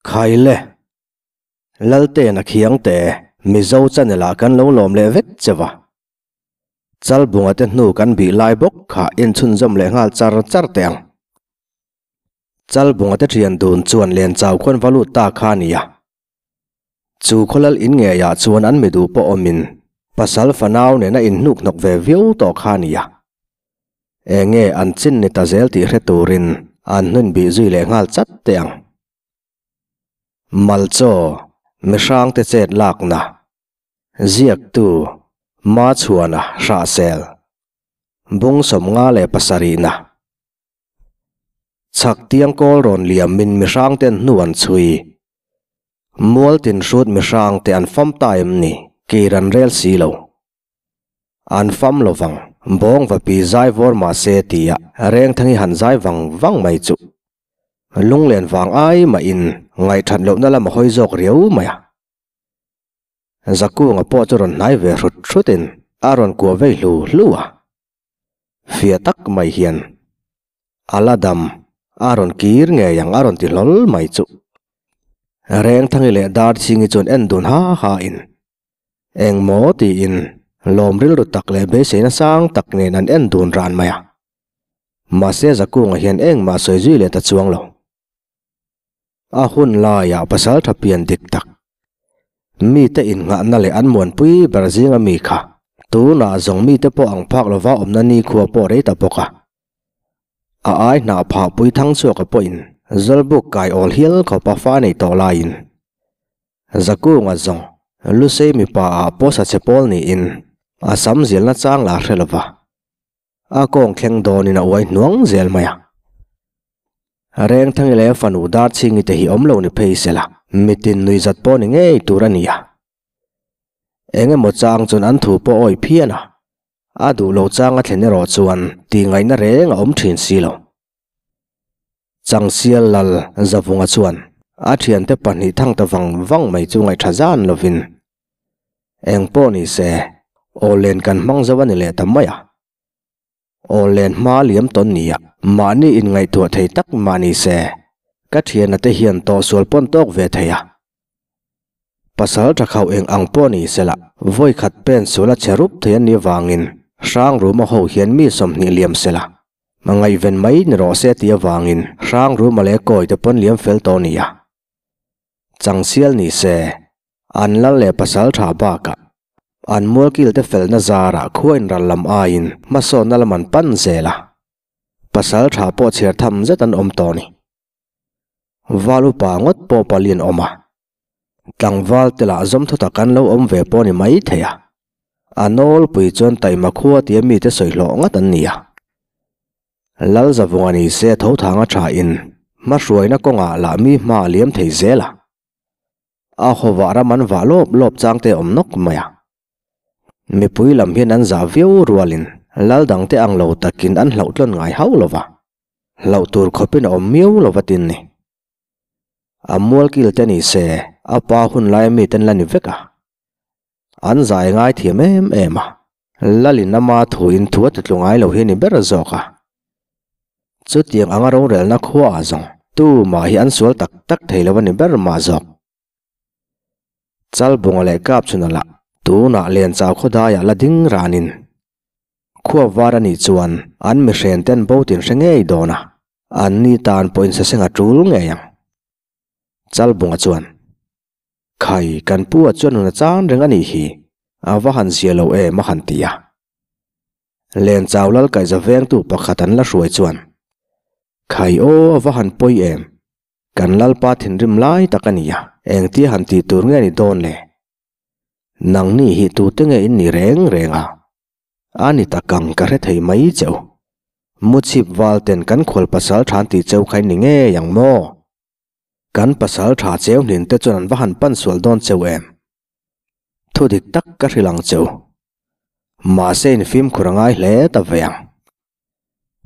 Khaile. Laltena khiangte Mizo channel ah kan lo lawm leh vek che va. Chalbunga te hnu kan bih lai bawk kha inchhunzawm leh nghal char char teh ang. Chalbunga te thian dun chuan len chau khuan va lut ta kha a nia. Chu khawlal in ngeiah chuan an mi duh pawh awmin pasal fanau nena inhnuk hnawk ve viau tawh kha a nia. Eng nge an chin ni ta zel tih hre turin an hnun bih zui leh nghal chat teh ang. Malchaw, mihrangte chet lakna, ziaktu, Machhuana Hrahsel, Bung 57na. Chhak tiang kawl rawn liam min mihrang ten hnu an chhui. Mual tin hrut mihrang te an fam ta em ni? Kir an rel si lo. An fam lo vang. Bawng va pi zai vawr mah se tia Rengthangi han zai vang vang mai chuh. Lunglen vang ai mahin ngaihthat lohna lam a hawi zawk riau mai a. Zakunga pawh chu rawn hnai ve hrut hrutin a rawn kuah vei hlu hlu a. Fia tak mai hian a la dam a rawn kir ngei ang a rawn ti hlawl mai chu. Rengthangi leh Darchhingi chuan en dun ha ha in engmaw tiin lawm rilru tak leh beiseina sang tak nen an en dun ran mai a. Mahse Zakunga hian engmah sawi zui leh ta chuang lo. A hun laiah pasal tha pian dik tak, mite innghahna leh an muanpui ber zinga mi kha tunah zawng mite pawh ang phak lova awmna nikhua pawh rei ta bawk a. A ai hnah phah pui thang chhuaka pawhin Zawlbuk kai awl hial khawpa fa nei tawh laiin Zakunga zawng Lusei mipa ah pawh sa che pawl niin a sam zilna chang la hre lova. A kawng thleng dawnin a uai hnuang zel mai a. Rengthangi leh fanu Darchhingi te hi awm lo ni phei sela, mitin nuihzat pawh ni ngei tur a ni a. Eng emaw chang chuan an thu pawh awi phian a, a duh lo chang a thlen erawh chuan tihngaihna reng a awm thin si lo. Changsial Lal Zavunga chuan a thiante pahnih thang ta vang vang mai chu ngaihṭha zan lovin, Eng pawh ni se, aw len kan hmang zo a ni leh ta mai a. Aw len hma liam tawn nia, mahni inngaihtuah thei tak mah ni se, ka thiana te hian tawhsual pawn tawk ve thei a. Pasal tha khauh eng ang pawh ni se la, vawi khat pen sual a che rup thei an nih avangin Hrangruma ho hian mi 20 liam se la, ngaihven mai ni rawh se tih avangin Hrangruma leh kawi te pawn liam fel tawh nia. Changsial ni se, an lal leh pasal tha bakah an mualkil te felna zarah khua inral lam aiin hmasawnna lam an pan zel a, pasal tha pawh chhiar tham zet an awm tawh a ni. Val upa ngawt pawh pali an awm a, tlangval te lah zawm thaw tak an lo awm ve pawh a ni mai thei a, a nawlpui chuan taima khua tia mite sawi hlawh ngat an ni a. Lalzavunga ni se tho thanga tha in hmahruaina kawngah lah mi hma a liam thei zel a. A hawah ram an vah lawp lawp chang te awm nawk mai a. Mipui lam hian an zah viau rualin lal dangte ang lo takin an hlauh tlawn ngai hauh lo va, hlauh tur khawpin a awm miau lo va tin ni. A mualkil te ni se a pa hun laia miten la ni vek a. An zai ngai thiam em em a, Lalin ama thuin thu a titlu ngai lo hi ni ber zawk a. Chutiang anga rorelna khuaah zawng tumah hi an sual tak tak thei lo a ni ber mah zawk. Chalbunga leh Kapchhuna lah tunah Lianchau khawdaiah la ding ranin khua var a nih chuan an mihren ten bo tin hre ngei dawn a, an ni tan pawhin saseng a tul ngei ang. Chalbunga chuan. Khai, kan pu a chuan hun a chang reng a nih hi, a va han zia lo em a han ti a. Len chau lal kaihza vengtu pakhat an la hruai chuan, Khai aw, a va han pawi em, kan lalpa thinrim lai tak a ni a, engtia han tih tur nge ni dawn le? Nangni hi tute nge in ni reng reng a? A ni tak ang ka hre thei mai cheu. Muchhip val ten kan khual pasal than tih cheu kha in ni ngei ang maw? Kan pasal tha cheu hnin te chuan an va han pan sual dawn cheu em? Thu dik tak ka hrilh ang cheu. Mahse in fimkhur a ngai hle ta ve ang.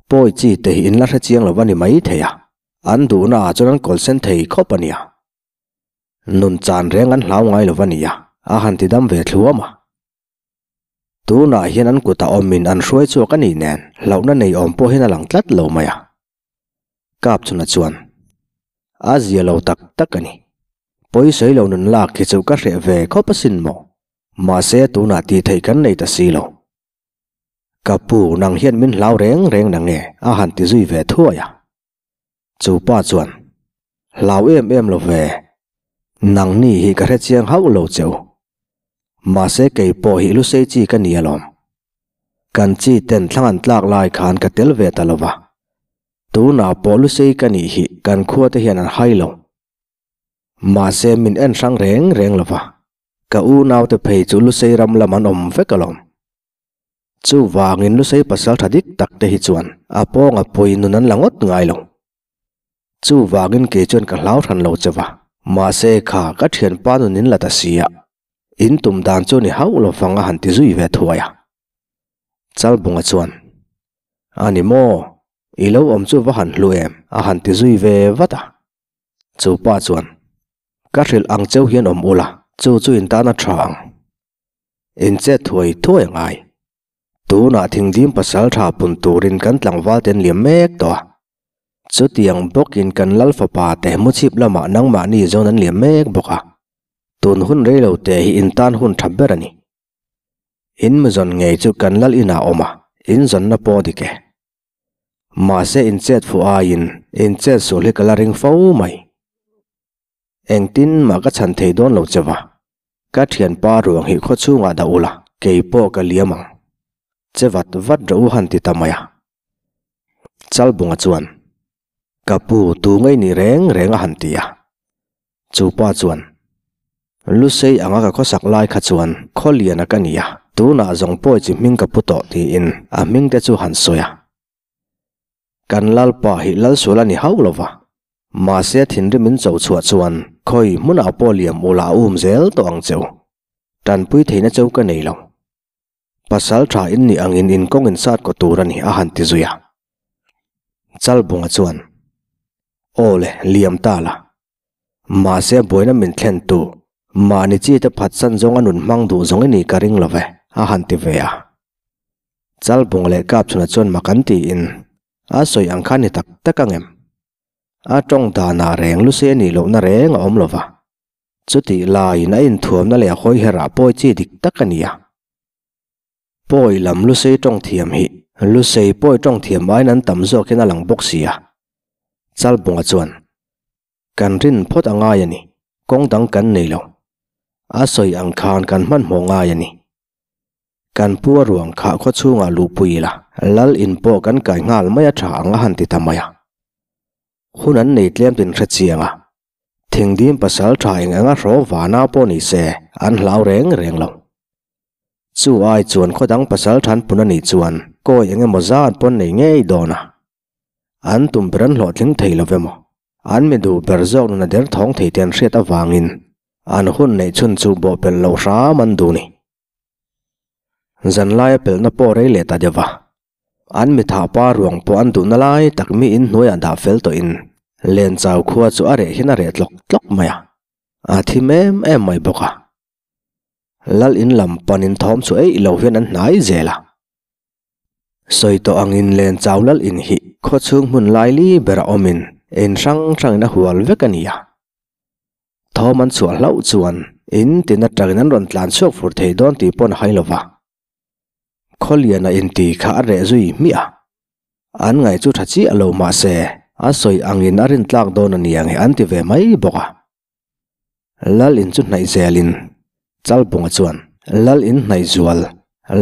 Pawi chi te hi in la hre chiang lo va ni mai thei a, an duhna ah chuan an kawl sen thei khawp a nia. Nun chan reng an hlau ngai lo va nia, a han ti dam ve thluam a. Tunah hian an kutah awmin an hruai chhuak a nih nen hlauhna nei awm pawh hian a lang tlat lo mai a. Kapchhuna chuan, A zia lo tak tak a ni. Pawisawi lo nun lak hi chu ka hreh ve khawp asin maw? Mahse tunah tih theih kan nei ta si lo. Ka pu, nang hian min hlau reng reng na nge? a han ti zui ve thuai a. Chu pa chuan, Hlau em em lo ve. Nangni hi ka hrechiang hauh lo che u. Mahse kei pawh hi lusei chi ka ni alawm. Kan chi ten thlang an tlak lai khan ka tel ve ta lo va. Tunah pawh lusei ka nih hi kan khua te hian an hai lo. Mahse min en hrang reng reng lo va. Ka unaute phei chu lusei ram lam an awm vek alawm. Chuvangin lusei pasal tha dik tak te hi chuan a pawnga pui nun an la ngawt ngai lo. Chuvangin kei chuan ka hlau hran lo che va, mahse kha ka thianpa nun in la ta si a, in tum dan chu ni hauh lo vang a han ti zui ve thuai a. Chalbunga chuan, A ni maw, i lo awm chu va han hlu em? a han ti zui ve vat a. Chu pa chuan, Ka hrilh ang cheu hian awm ula, chu chu in tan a tha ang. In chet thuai thuai a ngai. Tunah thingdim pasal tha pun turin kan tlangval te an liam mek tawh a. Chutiang bawkin kan lal fapa te muchhip lamah nangmahni zawn an liam mek bawk a. Tun hun rei lo te hi in tan hun tha ber a ni. In mizawn ngei chu kan lal inah awm a, in zawnna pawh dik e. Mahse in chet fuh aiin in chet sual hi ka la ring fo mai. Engtin mah ka chhan thei dawn lo che va, ka thianpa ruang hi khaw chhungah dah ula, kei pawh ka liam ang. Che vat vat rawh u han ti ta mai a. Chalbunga chuan, Ka pu, tu ngei ni reng reng a han ti a. Chu pa chuan, Lusei anga ka khawsak lai kha chuan Khawliana ka ni a, tunah zawng pawi chi hming ka pu tawh tiin a hming te chu han sawi a. Kan Lalpa hi Lalsual a ni hauh lo va, mahse thinrim in cho chhuah chuan khawi hmunah pawh liam ula a um zel tawh ang cheu. Tanpui theihna cheu ka nei lo. Pasal tha in nih angin in kawng in sat kaw tur a ni a han ti zui a. Chalbunga chuan, Aw le, liam ta la. Mahse buaina min thlen tu, mahni chi te phatsan zawnga nun hmang duh zawng i nih ka ring lo ve, a han ti ve a. Chalbung leh Kapchhuna chuan mak an tiin, A sawi ang kha ni tak tak ang em? A tawng danah reng lusei a nih lohna reng a awm lo va. Chutih laiin a inthuamna leh a hawiherah pawi chi dik tak a ni a. Pawi lam lusei tawng thiam hi lusei pawi tawng thiam aiin an tam zawkin a lang bawk si a. Chalbunga chuan, Kan rin phawt a ngai a ni, kawng dang kan nei lo. A sawi ang khan kan hmanhmawh ngai a ni. Kan pu a ruang kha khaw chhungah luhpui ila, lal in pawh kan kai nghal mai a tha ang a han ti ta mai a. Hun an nei tlem tin hre chiang a, thingdim pasal tha eng anga hraw vana pawh ni se an hlau reng reng lo. Chu ai chuan khaw dang pasal than pun a nih chuan kawi eng emaw zan pawn nei ngei dawn a. An tum ber an hlawhtling thei lo ve maw? An mi duh ber zawk nuna der thawng thei te an hriat avangin an hun neih chhun chu bawhpelh loh hram an duh ni. Zanlaia pelhna pawh rei leh ta deuh va. An mi thah pa ruang pawh an duhna lai tak mi in hnuaiah dah fel tawhin Lenchau khua chu a reh hian a reh tlawk tlawk mai a, a thim em em mai bawk a. Lal in lam panin thawm chu eih lo hian an hnai zel a. Sawi tawh angin Lenchau lal in hi khaw chhung hmun laili bera awmin in hrang hrangin a hual vek a ni a. Thawm an chhuah hlauh chuan in tin atangin an rawn tlan chhuak fur thei dawn tih pawh an hai lo va. Khawliana inti kha a reh zui hmiah a. An ngaih chu tha chiah lo mahse a sawi angin a rin tlak dawn a ni ang e an ti ve mai bawk a. Lal in chu hnaih zelin Chalbunga chuan Lal in hnaih zual,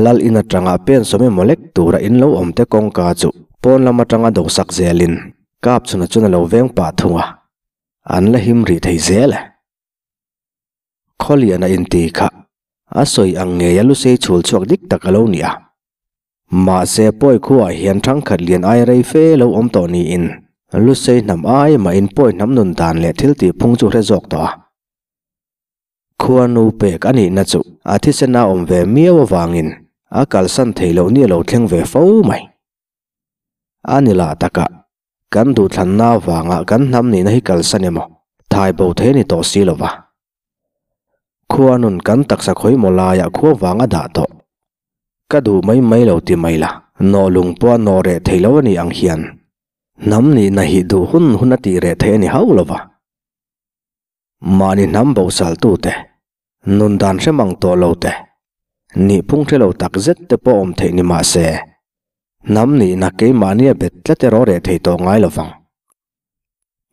Lal in atanga pen sawm emaw lek tura in lo awm te kawngka chu pawn lam atanga dosak zelin Kapchhuna chuan a lo veng pah thung a. An la him rih thei zel e. Khawliana inti kha a sawi ang ngei a lusei chhul chhuak dik tak a lo ni a. Mahse pawi khuaah hian thangkhat lian ai rei fe lo awm tawh niin lusei hnam ai mahin pawi hnam nun dan leh thil tih phung chu hre zawk tawh a. Khua nu pek a nihna chu a thisen a awm ve miau avangin a kalsan thei loh ni a lo thleng ve fo mai. A ni lah takah Kan duhthlanna avanga kan hnam nihna hi kalsan emaw, thai bo thei a ni tawh si lo va. Khua nun kan taksa khawi maw laiah khua vang a dah tawh. Ka duh mai mai lo ti mai la, nawh lung pawh a nawh reh thei lo a nih ang hian hnam nihna hi duh hun hun a tih reh theih a ni hauh lo va. Mahni hnam bosal tute, nun dan hre mang tawh lo te, nihphung hre lo tak zet te pawh awm theih ni mah se, hnam nihna keimahnia bet tlat erawh reh thei tawh ngai lo vang.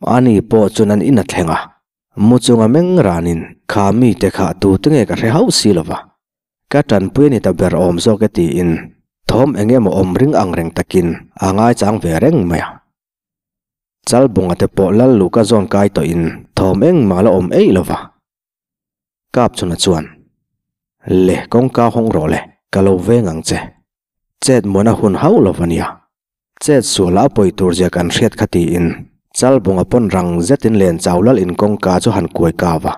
Ani pawh chuan an in a thleng a, mu chunga meng ranin kha mite kha tute nge ka hre hauh si lo va, ka tanpui a ni ta ber awm zawk e tiin thawm eng emaw awm ring ang reng takin a ngaichang ve reng mai a. Chalbunga te pawh lal luhka zawn kai tawhin thawm engmah la awm eih lo va. Kapchhuna chuan, Le kawngka hawng rawh le, ka lo veng ang che. Chet muana hun hauh lo va nia. Chet sualah a pawi tur zia kan hriat kha tiin Chalbunga pawn rang zetin len chau lal in kawngka chu han kuai kau a.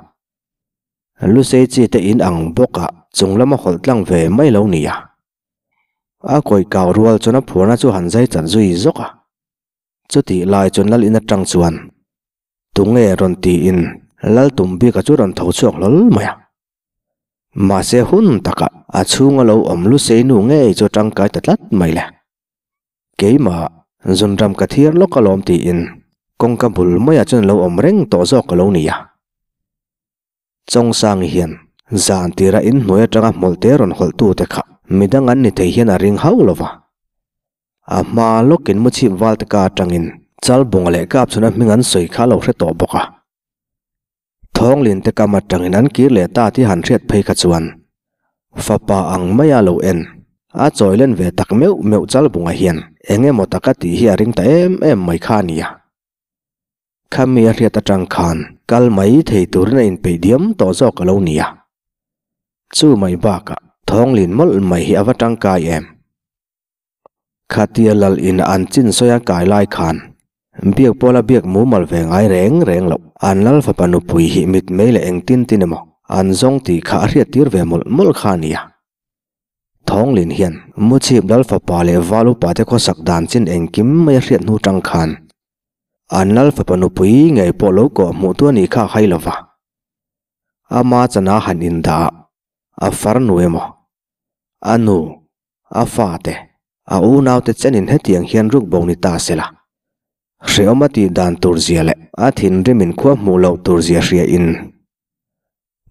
Lusei chi te in ang bawkah chung lama hawlh tlang ve mai lo nia. A kawi kau rual chuan a phuarna chu han zai chat zui zawk a. Chutih lai chuan lal in atang chuan tunge rawn tiin lal tum bika chu rawn tho chhuak hlawl mai a. Mahse hun takah a chhunga lo awm lusei nu ngei chu tangkai ta tlat mai le. Keimah zunram ka thiar lawk alawm tiin kawngka bul maiah chuan lo awm reng tawh zawk ka lo ni a. Chawngsangi hian zan tira inhnuai atanga hmawlhte rawn hawlhtute kha midang an ni thei hian a ring hauh lo va. A hma lawkin muchhip valte ka atangin Chalbunga leh Kapchhuna hming an sawi kha a lo hre tawh bawk a. Thawnglinte kam atangin an kir leh ta tih han hriat phei kha chuan fapa ang maia lo en a chawi len ve tak meuh meuh Chalbunga hian eng emaw taka tih hi a ring ta em em mai kha a nia. Khami a hriat atang khan kal mai thei turin a inpeih diam tawh zawk a lo ni a. Chu mai bakah thawnglin mawlh mai hi a va tangkai em. Khatia lal in an chin sawi a kai lai khan biak pawla biak mumal ve ngai reng reng loh. An lal fapa nupui hi mitmei leh engtin tin emaw an zawng tih kha a hriat tir ve mawlh mawlh kha a nia. Thawnglin hian Muchhip lal fapa leh val upa te khawsak dan chin engkim mai a hriat hnu tang khan An lal fapa nupui ngei pawh lo kawh hmuh tu a nih kha hai lova. Ama chana han indah a, a farnu emaw, a nu, a fate, a unaute chenin hetiang hian rukbo ni ta se la. Hreawm a tih dan tur zia leh a thinrimin khua hmuh loh tur zia hria in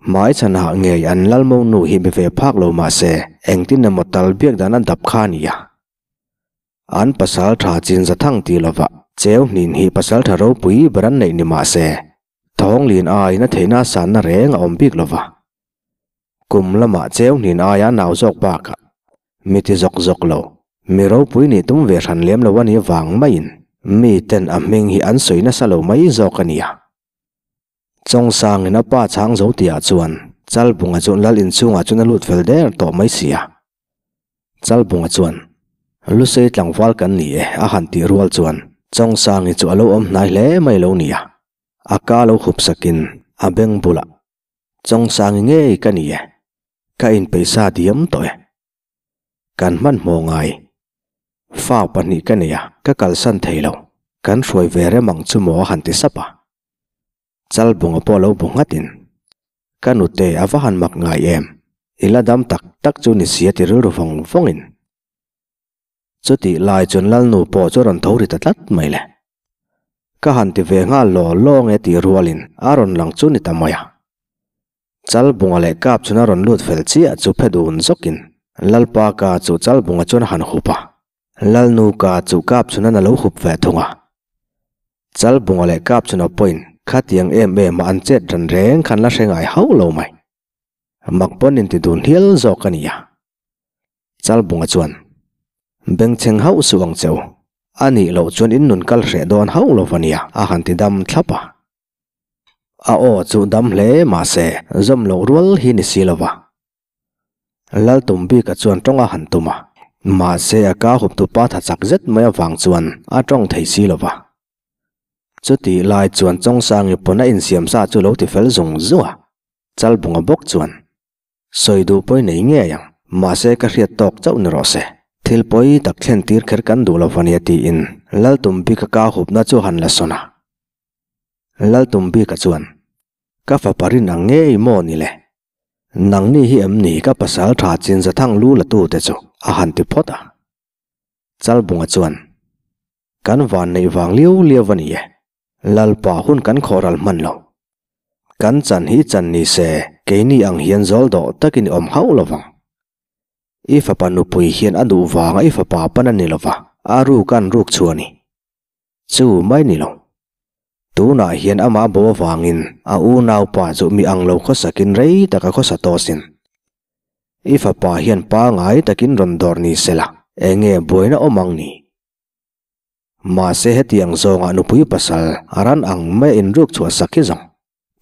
hmaichhanah ngei an lal monu hi be ve phak lo mah se engtin emaw tal biak dan a dap kha a ni a. An pasal tha chin za thang ti lova cheu hnin hi pasal tha ropui ber an neih ni mah se, Thawnglin aiin a theihna a sanna reng a awm bik lova. Kum lamah cheu hnin aia nau zawk bakah mi ti zawk zawk lo, mi ropui nih tum ve hran lem lo a nih vang maiin mi ten a hming hi an sawi nasa lo mai zawk a nia. Chawngsangin a pa chhang zo tihah chuan Chalbunga chu lal inchhungah chuan a lut fel der tawh mai si a. Chalbunga chuan, Lusei tlangval kan ni e a han tih rual chuan Chawngsangi chu a lo awm hnai hle mai lo nia. A ka lo hup sakin a beng bulah, Chawngsangi ngei ka ni e, ka inpeisa diam tawh e. Kan hmanhmawh ngai. Fa pahnih ka nei a, ka kalsan thei lo. Kan hruai ve rem ang chu maw a han ti sap a. Chalbunga pawh lo bu nghatin, Ka nute a va han mak ngai em? I la dam tak tak chu ni si a ti rilru vawng vawngin. Chutih lai chuan Lalnu pawh chu a rawn tho ri ta tlat mai le. Ka han ti ve nghal law law nge tih rualin a rawn lang chu ni ta mai a. Chalbunga leh kap chuan a rawn lut fel chiah chu phe dun zawkin Lalpa ka chu Chalbunga chuan a han hup a, Lalnu ka chu kap chuan an a lo hup ve thung a. Chalbunga leh kap chuan a pawhin khatiang em em a an chet ran reng khan la hre ngai hauh lo mai. Mak pawn inti dun hial zawk a ni a. Chalbunga chuan, Bengchheng hauh suh ang che u, a nih loh chuan in nun kal hreh dawn hauh lo va nia a han ti dam thlap a. A aw chu dam hle mahse zawm loh rual hi ni si lo va. Laltum bika chuan tawng a han tum a, mahse a ka hup tupa tha chak zet mai avang chuan a tawng thei si lo va. Chutih lai chuan Chawngsangi pawn a insiam sa chu lo ti fel zung zung a, Chalbunga bawk chuan, Sawi duh pawi nei ngei ang, mahse ka hriat tawk chauh ni rawh se. Thil pawi tak thlen tir kher kan duh lo va nia tiin Laltum bika ka hupna chu han la sawn a. Laltum bika chuan, Ka fapa rin ang ngei maw ni le? Nangni hi em ni ka pasal tha chin zathang lu la tute chu a han ti phawt a. Chalbunga chuan, Kan van neih vang liau liau a ni e. Lalpa hun kan khawhral hman lo. Kan chan hi chan ni se, keini ang hian zawl dawh takin i awm hauh lo vang. I fapa nupui hian a duh vanga i fapa pan a ni lo va, a ruk an ruk chu a ni. Chu mai ni lo. Tunah hian amah bo avangin a unaupa chu mi ang lo khawsakin rei taka khawsa tawh sin. I fapa hian pangai takin rawn dawr ni se la, enge buaina awm ang ni? Mahse hetiang zawngah nupui pasal a ran ang mai a inruk chhuah sak hi zawng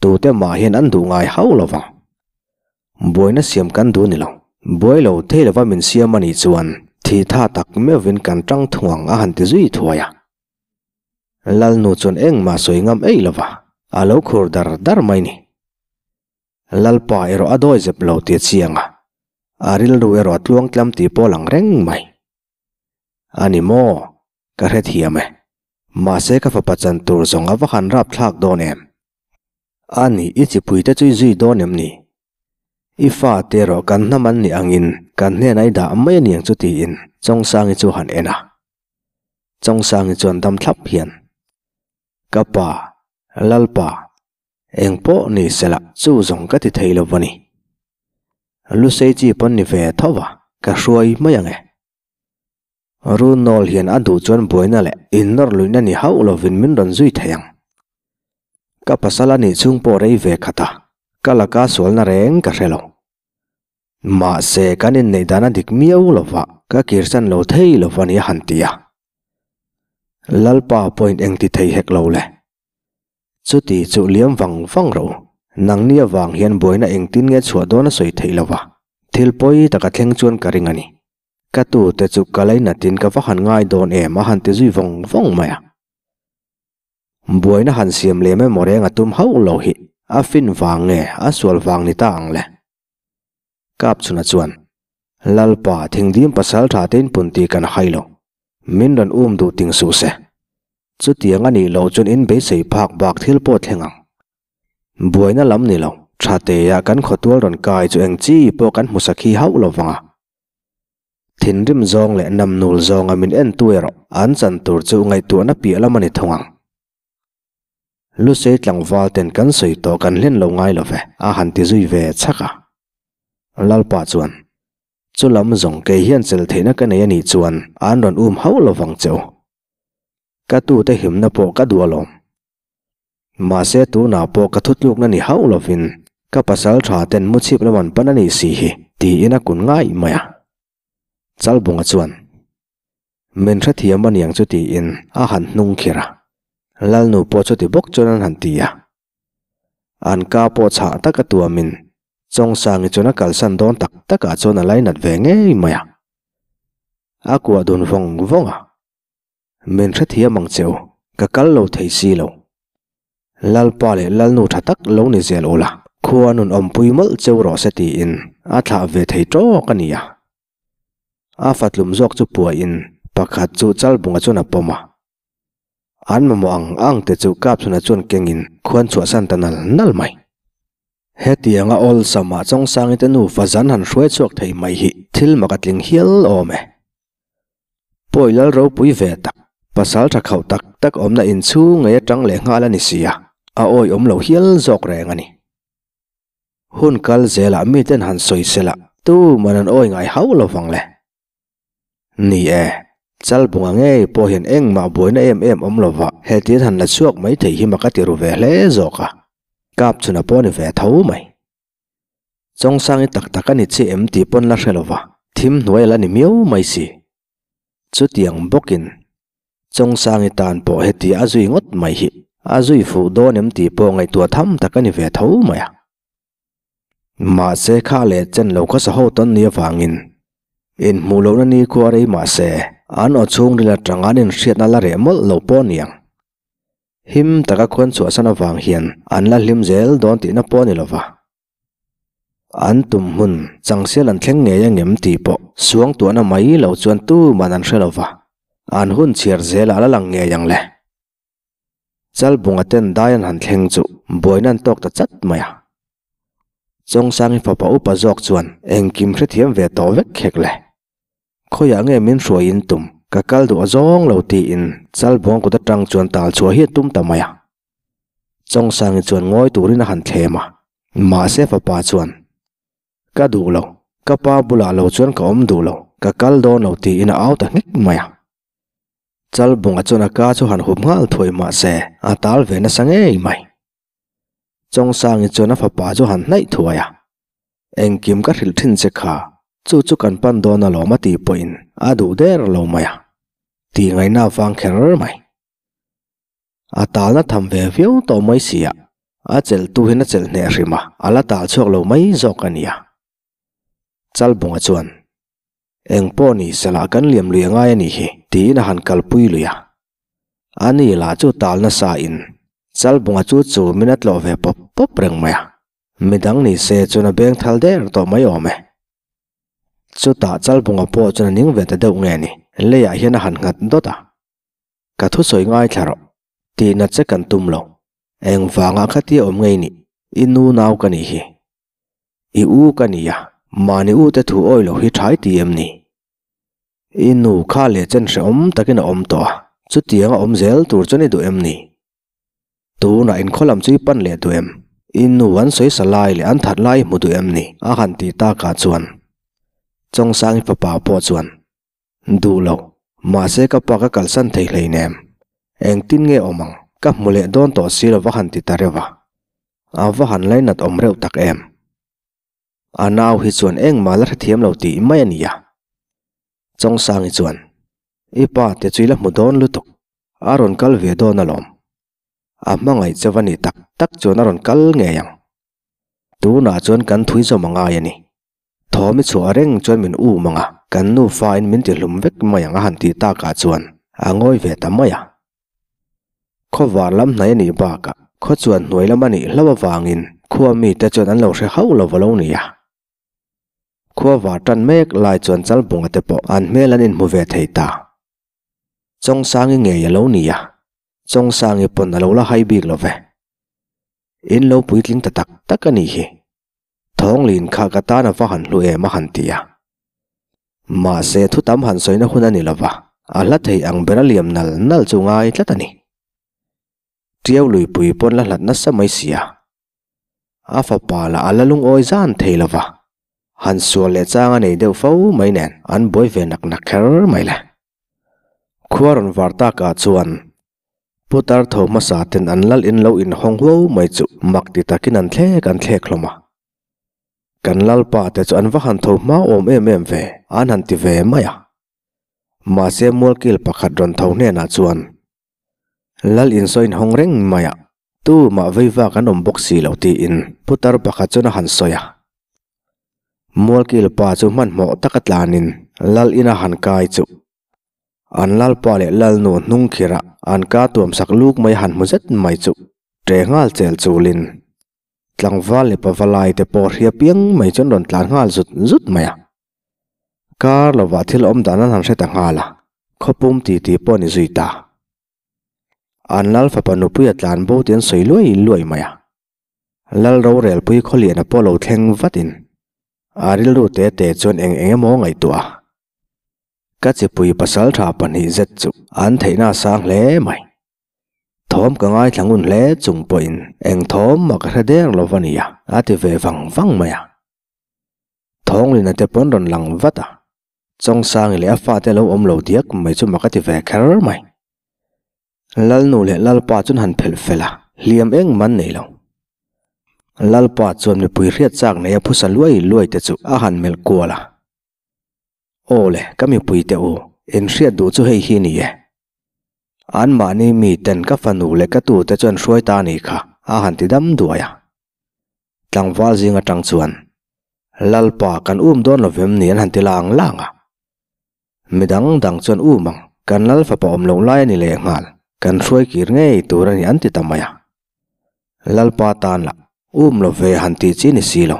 tute mah hian an duh ngai hauh lo vang. Buaina siam kan duh ni lo. Buai lo thei lova min siam a nih chuan thi tha tak meuhvin kan tang thung ang a han ti zui thuai a. Lalnu chuan engmah sawi ngam eih lova a lo khur dar dar mai ni. Lalpa erawh a dawi zep lo tih a chiang a, a rilru erawh a tluang tlam tih pawh a lang reng mai. A ni maw? Ka hrethiam e. Mahse ka fapa chan tur zawng a va han rap thlak dawn em? A ni, i chipui te chu i zui dawn em ni? I fa te erawh kan hnam an nih angin kan hnenah i dah mai a niang chu tiin Chawngsangi chu han en a. Chawngsangi chuan dam thlap hian, Ka pa, Lalpa, eng pawh ni sela chu zawng ka ti thei lo va ni. Lusei chi pawn ni ve tho va, ka hruai mai ang e. Runawl hian a duh chuan buaina leh innawr luihna ni hauh lovin min rawn zui thei ang. Ka pasal a nih chhung pawh rei ve khat a, ka laka sualna reng ka hre lo. Mahse, kan inneih dan a dik miau lova, ka kirsan lo thei lova ni a han ti a. Lalpa pawhin eng ti thei hek lo le. Chuti chu liam vang vang ro. Nangni avang hian buaina engtin nge chhuah dawn a sawi theih lova, thil pawi taka thleng chuan ka ring a ni. Ka tute chu ka lainatin ka va han ngai dawn em a han ti zui vawng vawng mai a. Buaina han siam lem emaw reng a tum hauh lo hi a fin vang nge a sual vang ni ta ang le. Kapchhuna chuan, Lalpa, thingdim pasal tha te in pun tih kan hai lo. Min rawn um duh ting suh se. Chutiang a nih loh chuan in beisei phak bak thil pawh thleng ang. Buaina lam ni lo, tha teah kan khawtual rawn kai chu eng chi pawh kan hmu sakhi hauh lo vang a. Thinrim zawng leh namnul zawnga min entu erawh an chan tur chu ngaihtuahna piah lam a ni thung ang. Lusei tlangval ten kan sawi tawh kan hlen lo ngai lo ve, a han ti zui ve chhak a. Lalpa chuan, Chu lam zawng kei hian chel theihna ka nei a nih chuan an rawn um hauh lo vang che u. Ka tute himna pawh ka duh alawm. Mahse tunah pawh ka thutlukna ni hauh lovin ka pasal tha ten mu chhip lam an pan a nih si hi tiin a kun ngai mai a. Chalbunga chuan, Min hrethiam a niang chu tiin a han hnung khir a. Lalnu pawh chuti bawk chuan an han ti a. An ka pawh chhah taka tuamin Chawngsangi chuan a kalsan dawn tak takah chuan a lainat ve ngei mai a. A kuah dun vawng vawng a. Min hrethiam ang che u, ka kal lo thei si lo. Lalpa leh Lalnu tha tak lo ni zel ula, khua nun awmpui mawlh cheu rawh se tiin a thlah ve thei tawk a ni a. A fatlum zawk chu puahin pakhat chu Chalbunga chuan a pawm a. An mamawh ang ang te chu Kapchhuna chuan kengin khuan chhuahsan ta nal nal mai. Hetianga awlsama Chawngsangi te nufa zan han hruai chhuak thei mai hi thil mak a tling hial awm e. Pawi lal ropui ve tak, pasal tha khauh tak tak awmna inchhung ngei atang leh nghal a ni si a, a awihawm lo hial zawk reng a ni. Hun kal zelah miten han sawi sela tuman an awi ngai hauh lo vang le. Ni e, Chalbunga ngei pawh hian engmah buaina em em awm lova hetian han la chhuak mai thei hi mak a ti ru ve hle zawk a, Kapchhuna pawh a ni ve tho mai. Chawngsangi tak tak a ni che em tih pawn la hre lova, thim hnuai a la ni miau mai si. Chutiang bawkin Chawngsangi tan pawh heti a zui ngawt mai hi a zui fuh dawn em tih pawh ngaihtuah tham tak a ni ve tho mai a. Mahse kha leh chen lo khawsa ho tawn ni avangin inhmuh lohna ni khua rei mahse an aw chhungril atang an inhriatna la reh mawlh lo pawh niang. Him taka khuan chhuahsan avang hian an la hlim zel dawn tihna pawh a ni lova. An tum hmun changsial an thleng ngei angem tih pawh suangtuahna mai lo chuan tuman an hre lova, an hun chhiar zelah la lang ngei ang le. Chalbunga ten dai an han thleng chu buaina an tawk ta chat mai a. Chawngsangi fapa upa zawk chuan engkim hrethiam ve tawh vek khek le. Khawiah nge min hruaiin tum ka kal duh a zawng lo tiin Chalbunga kut atang chuan tal chhuah hi a tum ta mai a. Chawngsangi chuan ngawi turin a han thlem a, mahse fapa chuan, Ka duh lo, ka pa bulah lo chuan ka awm duh lo, ka kal dawn lo tiin a au ta nghek mai a. Chalbunga chuan a ka chu han hup nghal thuai mahse a tal ve nasa ngei mai. Chawngsangi chuan a fapa chu han hnaih thuai a, Engkim ka hrilh thin che kha, chu chu kan pan dawn alawm a tih pawhin a duh der lo mai a, tih ngaihna avang kher mai. A talna tham ve viau tawh mai si a, a chelhtu hian a chelh hneh hrim a, a la tal chhuak lo mai zawk a nia. Chalbunga chuan, Eng pawh ni sela kan liam lui a ngai a nih hi, tiin a han kalpui lui a. A ni lah chu tal nasa in Chalbunga chu chumin a tlawh ve pawp pawp reng mai a, midang ni se chuan a beng thal der tawh mai awm e. Chutah Chalbunga pawh chuan a ning ve ta deuh nge ni, leiah hian a han nghat dawt a. Ka thusawi ngaithla rawh, tihna che kan tum lo. Engvangah khatia awm ngei nih, i nu nau ka nih hi. I u ka ni a, mahni u te thu awi lo hi thai ti em ni? I nu kha leh chen hrehawm takin a awm tawh a, chutianga awm zel tur chuan i duh em ni? Tunah inkhaw lam chu i pan leh duh em? I nu an sawi sa lai leh an that lai i hmu duh em ni? A han tih takah chuan Chawngsangi fapa pawh chuan Duh lo, mahse ka pa ka kalsan thei hleinem. Engtin nge awm ang, ka hmu leh dawn tawh si lo va han ti ta reuh a. A va han lainat awm reuh tak em. A nau hi chuan engmah la hrethiam lo tih mai a nia. Chawngsangi chuan, I pa te chu i la hmu dawn lutuk, a rawn kal ve dawn alawm. A hmangaih che va nih tak tak chuan a rawn kal ngei ang. Tunah chuan kan thui zawm a ngai a ni. Thawm i chhuah reng chuan min um ang a, kan nufa in min ti hlum vek mai ang a han tih takah chuan a ngawi ve ta mai a. Khawvar lam hnai a nih bakah khaw chuan hnuai lam a nih hlauh avangin khua mite chuan an lo hre hauh lo va lo ni a. Khuavar tan mek lai chuan Chalbunga te pawh an hmel an inhmu ve thei ta. Chawngsangi ngei a lo ni a, Chawngsangi pawn a lo la hai bik lo ve. In lo puitling ta tak tak a nih hi. Thawnglin kha ka tan a va han hlu em a han ti a. Mahse thu tam han sawina hun a ni lo va, a hla thei ang ber a liam nal nal chu ngai tlat a ni. Tiau luipui pawn la hlat nasa mai si a. A fapa lah a la lungawi zan thei lo va, han sual leh chang a nei deuh fo mai nen an buai ve nak nak kher mai le. Khua rawn var takah chuan Putar tho hmasa ten an lal in lo inhawng huau mai chu mak ti takin an thlek an thlek hlawm a. Kan lalpa te chu an va han tho hma awm em em ve, an han ti ve mai a. Mahse mualkil pakhat rawn tho hnenah chuan lal in saw inhawng reng mai a, tumah vei vak an awm bawk si lo tiin putar pakhat chuan a han sawi a. Mualkil pa chu hmanhmawh taka tlanin lal ina han kai chu An lalpa leh lalnu hnung khirah an ka tuam sak luk mai han hmu zet mai chu ṭe nghal chel chulin tlangval leh pavalai te pawh hria piang mai chuan rawn tlan nghal zut zut mai a. Kar lovah thil awm dan an han hre ta nghal a, khawpum titi pawh a ni zui ta. An lal fapa nupui a tlan bo tih an sawi luai luai mai a. Lal rorelpui khawlian a pawh lo thleng vatin a rilru te te chuan eng eng emaw ngaihtuah a. Ka chipui pasaltha pahnih zet chu an theihna a sang hle mai. Thawm ka ngaithla ngun hle chung pawhin eng thawm mah ka hre der lo va nia a ti ve vang vang mai a. Thawnglina te pawn rawn lang vat a, Chawngsangi leh a fate lo awm lo diak mai chu mak a ti ve kher mai. Lalnu leh Lalpa chuan han phelh fel a, hliam eng man nei lo. Lalpa chuan mipui hriat chak nei a phusa luai luai te chu a han melh kual a. Aw le, ka mipui te u, in hriat duh chu hei hi ni e. Anmahni mi ten ka fanu leh ka tu te chuan hruai ta ni kha a han ti dam duai a. Tlangval zing atang chuan, Lalpa kan um dawn lo vem ni an han ti lang lang a. Midang dang chuan um ang, kan lal fapa awm loh lai a ni lehnghal, kan hruai kir ngei tur a ni an ti ta mai a. Lalpa tan lah, um lo ve han tih chi ni si lo.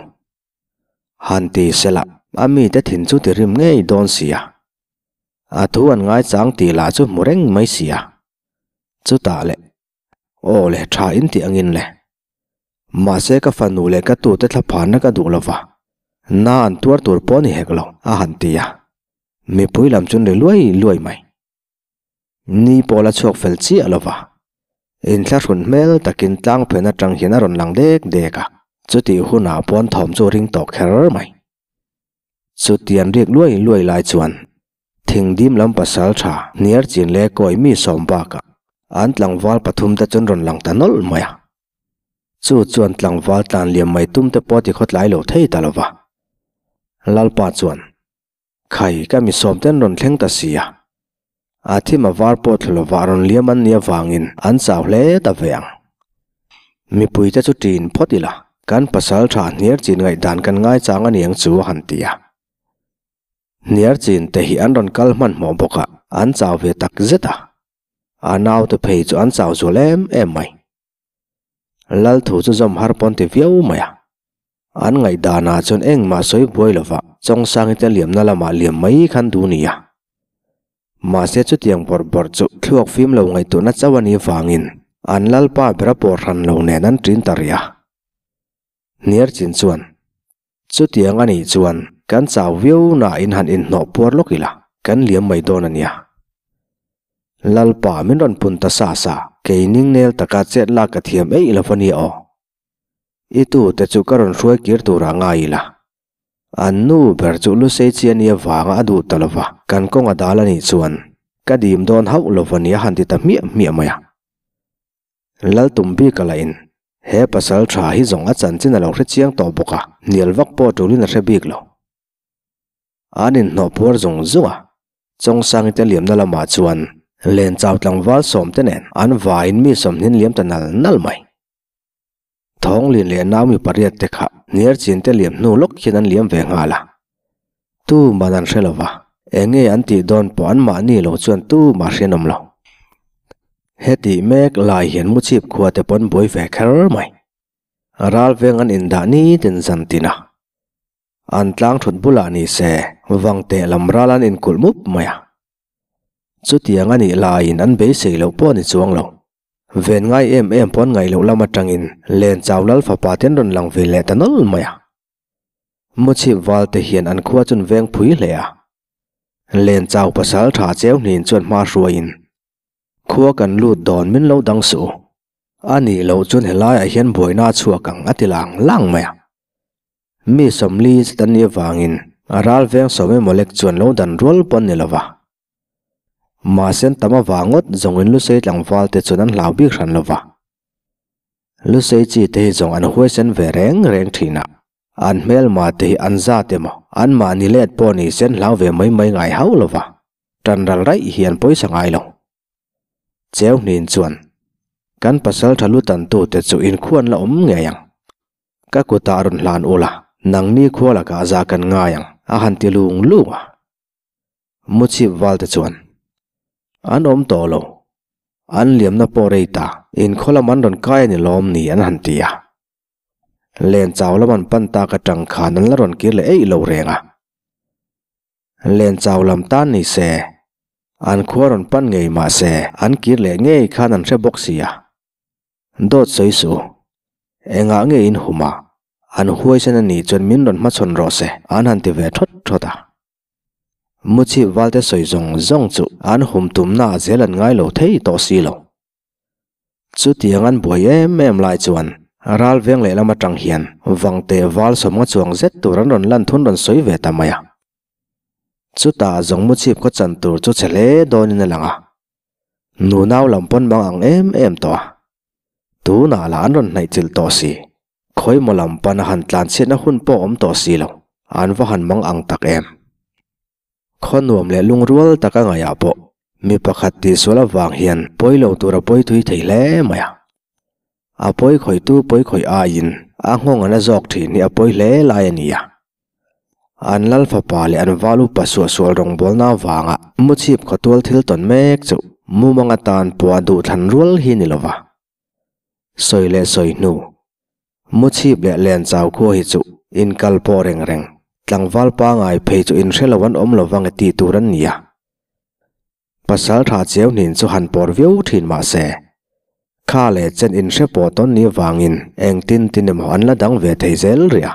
Han ti sela, a mite thin chu ti rim ngei dawn si a. A thu an ngaichang tih lah chu hmu reng mai si a. Chutah le, aw le tha in tih angin le. Mahse ka fanu leh ka tute thlaphanna ka duh lova, na an tuar tur pawh a ni hek lo, a han ti a. Mipui lam chu an ri luai luai mai. Ni pawh la chhuak fel chiah lova. Inthlahrun hmel takin tlang phen atang hian a rawn lang dek dek a, chutih hunah pawn thawm chu a ring tawh kher mai. Chutian riak luai luai lai chuan thingdim lam pasal tha hniar chin leh kawi mi sawm bakah an tlangval pathum te chuan rawn lang ta nawlh mai a. Chu chuan tlangval tlan liam mai tum te pawh ti khawtlai lo thei ta lo va. Lalpa chuan. Khai, ka mi sawm ten rawn thleng ta si a. A thim a var pawh thlu lovah rawn liam an nih avangin an chau hle ta ve ang. Mipuite chu ṭin phawt ila, kan pasal ṭha hniar chin ngaihdan kan ngaichang a niang chu a han ti a. Hniar chin te hi an rawn kal hmanhmawh bawk a, an chau ve tak zet a. A naute phei chu an chau zual em em mai. Lal thu chu zawm har pawn ti viau mai a. An ngaihdanah chuan engmah sawi buai lova Chawngsangi te liamna lamah liam mai khan duh nia. Mahse chutiang bawrh bawrh chu thluak fim lo ngaihtuahna chauh a nih vangin an lalpa bera pawh hran lo nen an ṭin ta rih a. Hniar chin chuan, Chutiang a nih chuan kan chau viau nain han inhnawh puar lawk ila, kan liam mai dawn a nia. Lalpa min rawn pun ta sa sa, kei ning nel taka chet lak ka thiam eih lo va nia aw. I tu te chu ka rawn hruai kir turah ngai ila. An nu ber chu Lusei chi a nia vanga a duh ta lo va, kan kawng a dal a nih chuan ka dim dawn hauh lo va nia han ti ta hmiah hmiah mai a. Lal tum bik a la in. He pasal tha hi zawng a chanchin a lo hre chiang tawh bawk a, hnial vak pawh tulin a hre bik lo. An inhnawh puar zung zung a, Chawngsangi te liamna lamah chuan len chau tlangval sawm te nen an vaiin mi sawmhnin liam ta nal nal mai. Thawnglin leh Naomi pariat te kha hniar chin te liam hnu lawk hian an liam ve nghal a. Tuman an hre lo va, eng nge an tih dawn pawh anmahni lo chuan tumah hrian awm lo. Hetih mek lai hian Muchhip khua te pawn buai ve kher mai. Ral veng an indah nitin zan tin a. An tlang thut bulah ni se vang teh lam ral an inkulh mup mai a. Chutiang a nih laiin an beisei loh pawh a ni chuang lo. Ven ngai em em pawn ngaih loh lam atangin len chau lal fapa te an rawn lang ve leh ta nawlh mai a. Muchhip val te hian an khua chun veng phui hle a. Len chau pasal tha cheu hnin chuan hma hruaiin, Khua kan lut dawn min lo dang suh u. A nih loh chuan helaiah hian buaina a chhuak ang a ti lang lang mai a. Mi sawmli zet an nih avangin a ral veng sawm emaw lek chuan lo dan rual pawn ni lova. Mahse an tam avang ngawt zawngin Lusei tlangval te chuan an hlau bik hran lova. Lusei chi te hi zawng an huaisen ve reng reng thin a. An hmelma te hi an zat emaw, anmahni let pawh ni sen hlau ve mai mai ngai hauh lo va, tan ral raih hi an pawisa ngai lo. Cheu hnin chuan, Kan pasal tha lu tantute chu inkhuan la awm ngei ang. Ka kutah rawn hlan ula, nangni khua lakah za kan ngai ang, a han ti lung lung a. Muchhip valte chuan, An awm tawh lo. An liamna pawh rei ta, inkhaw lam an rawn kai a ni lawm ni an han ti a. Len chau lam an pan tak atang khan an la rawn kir leh eih lo reng a. Len chau lam tan ni se, an khua rawn pan ngei mah se an kir leh ngei khan an hre bawk si a. Dawt sawi suh u, engah nge in hum a, an huaisen a nih chuan min rawn hmachhawn rawh se an han ti ve thawt thawt a. Muchhip valte sawi zawng zawng chu an hum tumna ah zel an ngai lo thei tawh si lo. Chutiang an buai em em lai chuan ral veng lehlam atang hian Vangte val sawmnga chuang zet tur an rawn lan thun rawn sawi ve ta mai a. Chutah zawngmu chhip khaw chan tur chu chhe hle dawnin a lang a. Nunau lam pawn mang ang em em tawh a. Tunah lah an rawn hnaih chilh tawh si. Khawimaw lam pana han tlan chhiatna hun pawh awm tawh si lo. An va han mang ang tak em. Khaw nuam leh lungrual taka ngaihah pawh mi pakhat tihsual avang hian pawi lo tur a pawi thui thei hle mai a. A pawi khawihtu pawi khawih aiin a nghawng an a zawk thin hi a pawi hle lai a ni a. An lal fapa leh an val upa suahsual rawngbawlna avanga muchhip khawtual thil tawn mek chu mumang atan pawh a duhthlan rual hi ni lova. Sawi leh sawi hnu. Muchhip leh len chau khua hi chu inkal pawh reng reng, tlangval pangai phei chu inhre lo an awm lo vang e tih tur an ni a. Pasal tha cheu hnin chu han pawr viau thin mah se, kha leh chen inhre pawh tawn ni vangin engtin tin emaw an la dang ve thei zel rih a.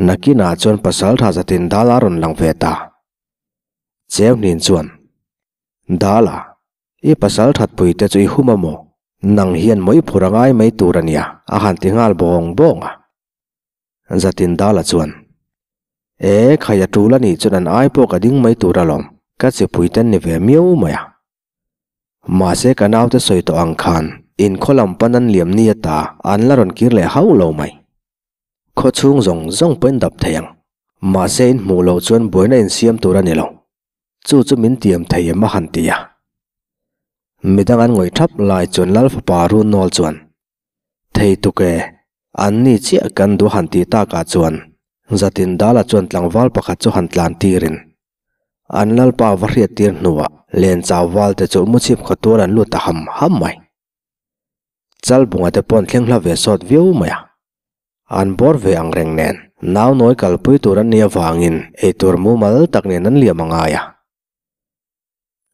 Nakinah chuan pasal tha zatin dal a rawn lang ve ta. Cheu hnin chuan, Dala, i pasal thatpui te chu i hum a maw? Nang hian mawih phur a ngai mai tur a nia, a han ti nghal bawng bawng a. Zatin Dala chuan, E, khai a tul a nih chuan an ai pawh ka ding mai tur alawm, ka chipui ten ni ve miau mai a. Mahse ka naute sawi tawh ang khan in khaw lam pan an liam ni ata an la rawn kir leh hauh lo mai. Khaw chhung zawng zawng pawhin dap thei ang. Mahse in hmuh loh chuan buaina insiam tur a ni lo. Chu chu min tiam thei em a han ti a. Midang an ngawih thap lai chuan Lal fapa Runnawl chuan, Thei tuk e, an ni chiah kan duh han tih takah chuan Zatin Dala chuan tlangval pakhat chu han tlan tirin an Lalpa va hriat tir hnuah Lenchau valte chu muchhip khaw tual an lut ta ham ham mai. Chalbunga te paw'n thleng hla ve sawt viau mai a. An bawr ve ang reng nen nau nawi kalpui tur an nih avangin eitur mumal tak nen an liam a ngai a.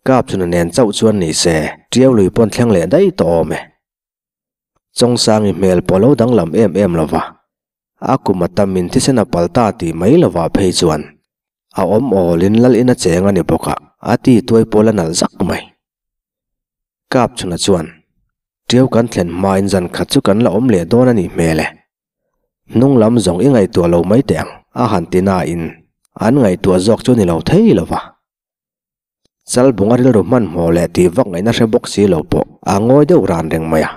Kap chuna nen chauh chuan ni se, Tiau lui pawn thleng leh daih tawh awm e. Chawngsangi hmel pawh lo danglam em em lo va, a kum a tamin thisen a pal ta tih mai lovah phei chuan a awm awlin lal in a cheng a ni bawk a, a ti tuai pawl a nalh zak mai. Kap chuna chuan, Tiau kan thlen hmain zan khat chu kan la awm leh dawn a nih hmel e. Hnung lam zawng i ngaihtuah lo mai teh ang, a han ti nain an ngaihtuah zawk chu ni lo thei lo va. Chalbunga rilru hmanhmawh leh tih vak ngaihna hre bawk si lo pawh a ngawi deuh ran reng mai a.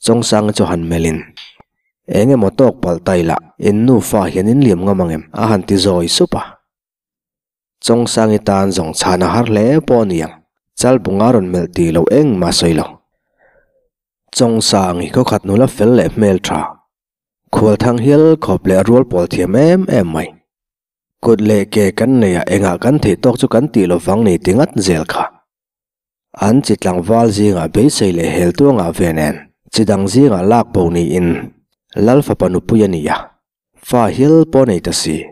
Chawngsanga chu han melhin, Eng emaw tawk palh ta ila, in nufa hian in liam ngam ang em? a han ti zawi sup a. Chawngsangi tan zawng chhan a har hle pawh a ni ang, Chalbunga rawn melh tih loh engmah a sawi lo. Chawngsangi khawkhat nula fel leh hmel tha, khualthang hial khawp leh rual pawl thiam em em mai. Kut leh ke kan nei a, engah kan theih tawk chu kan tih lovang ni ti ngat zel kha. An chi tlangval zingah beisei leh hel tuangah ve nen chi dang zingah lak bo niin Lal fapa nupui a ni a, fa hial pawh nei ta si.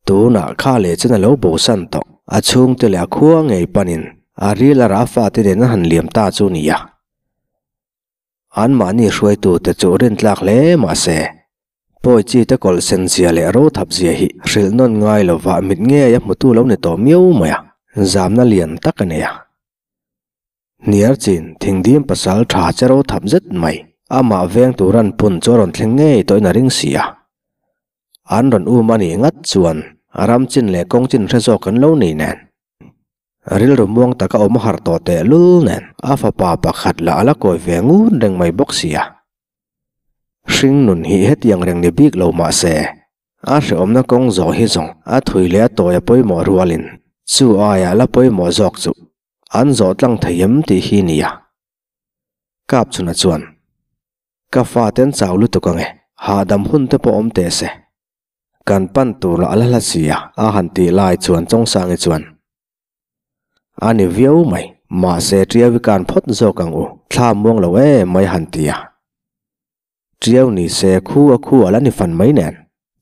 Tunah kha leh chen a lo bosan tawh, a chhungte leh a khua ngei panin a ril a rah fate nen an han liam ta chu ni a. Anmahni hruaitute chu rintlak hle mah se, pawi chi te kawlh sen zia leh ro thap zia hi hrilh nawn ngai lova mit ngei a hmutu lo ni tawh miau mai a, zamna lian tak a nei a. Hniar chin thingdim pasal tha che ro thap zet mai, amah veng tur an pun chu a rawn thleng ngei tawhin a ring si a. An rawn um a nih ngat chuan a ram chin leh kawng chin hre zawk an lo nei nen. Rilru muang taka awm a harh tawh teh lul nen a fapa pakhat lah a la kawi ve ngun reng mai bawk si a. Hring nun hi hetiang reng ni bik lo mah se, a hrehawmna kawng zawh hi zawng a thui leh a tawi a pawimawh rualin chu aia la pawimawh zawk chu an zawh tlang thei em tih hi nia. Kapchhuna chuan, Ka faten chau lutuk ange, hahdam hun te pawh awm teh se. Kan pan tur lah a la hla si a, a han tih lai chuan Chawngsangi chuan, A ni viau mai, mahse Tiau i kan phawt zawk ang u, thla muang lo em mai a han ti a. Tiau ni se khu a khu a la ni fan mai nen,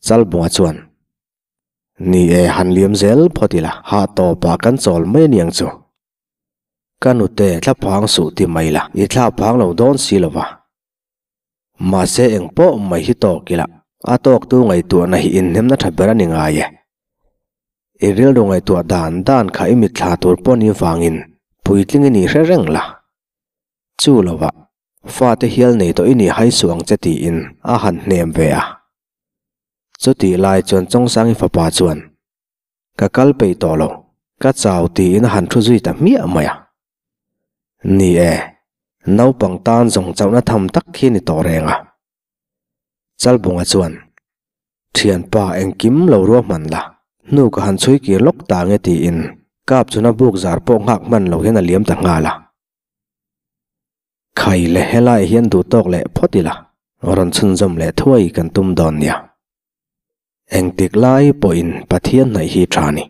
Chalbunga chuan, Ni e, han liam zel phawt ila, hah tawpah kan chawl mai a niang chu. Ka nute thla phang suh ti mai la, i thla phang lo dawn si lo va. Mahse eng pawh mai hi tawk ila, a tawktu ngaihtuahna hi inhnemna tha ber a ni ngai e. I rilru ngaihtuah dan dan kha i mitthla tur pawh ni vangin puitling i nih hre reng la. Chu lovah, fate hial nei tawh i nih hai suh ang che tiin a han hnem ve a. Chutih lai chuan Chawngsangi fapa chuan, Ka kal peih tawh lo, ka chau tiin a han thu zui ta hmiah mai a. Ni e, naupang tan zawng chauhna tham tak khi ni tawh reng a. Chalbunga chuan, Thianpa engkim lo ruahman la, hnu ka han chhui kir lawk ta nge tiin kap chuna buk zar pawh nghak hman lo hian a liam ta nghal a. Khai le helai hian duh tawk leh phawt ila, rawn chhunzawm leh thuai kan tum dawn nia. Engtik lai pawhin Pathian hnaih hi tha ni.